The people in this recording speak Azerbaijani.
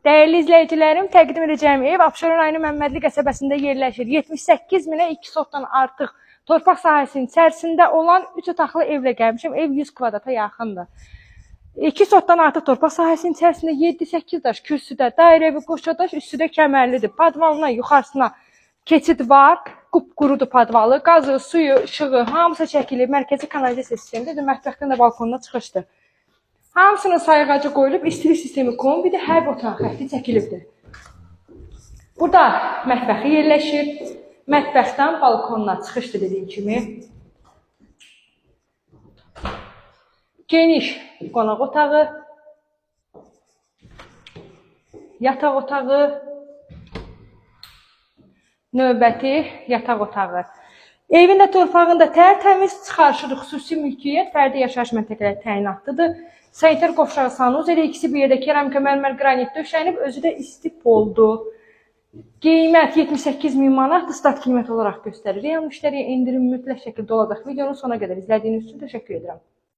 Dəyərli izləyicilərim, təqdim edəcəyim ev Abşeron rayonu Məmmədli qəsəbəsində yerləşir. 78 minə 2 sotdan artıq torpaq sahəsinin içərisində olan 3 otaqlı evlə gəlmişəm. Ev 100 kvadrata yaxındır. 2 sotdan artıq torpaq sahəsinin içərisində 7-8 daş kürsüdə, dairəvi qoşa daş, üstü də kəmərlidir. Padvalına, yuxarısına keçid var. Qupqurudur padvalı. Qazı, suyu, işığı hamısı çəkilib. Mərkəzi kanalizasiya sistemidir. Mətbəxdən də balkonuna çıxışdır. Hamısının sayğacı qoyulub, istilik sistemi kombidir, hər bir otaq xətti çəkilibdir. Burada mətbəxi yerləşir. Mətbəxdən balkonuna çıxışdır dediyim kimi. Geniş qonaq otağı, yataq otağı, növbəti yataq otağı. Evin də torpağında tərtəmiz çıxarışıdır, xüsusi mülkiyyət, fərdi yaşayış məntəqələri təyinatlıdır. Sanitar qovşağı sanuzeli, ikisi bir yerdə keramika, mərmər, qranit döşənib, özü də isti poldur. Qiymət 78 min manatdır, start qiymət olaraq göstərir. Real müştəriyə endirim mütləq şəkildə olacaq. Videonun sona qədər izlədiyiniz üçün təşəkkür edirəm.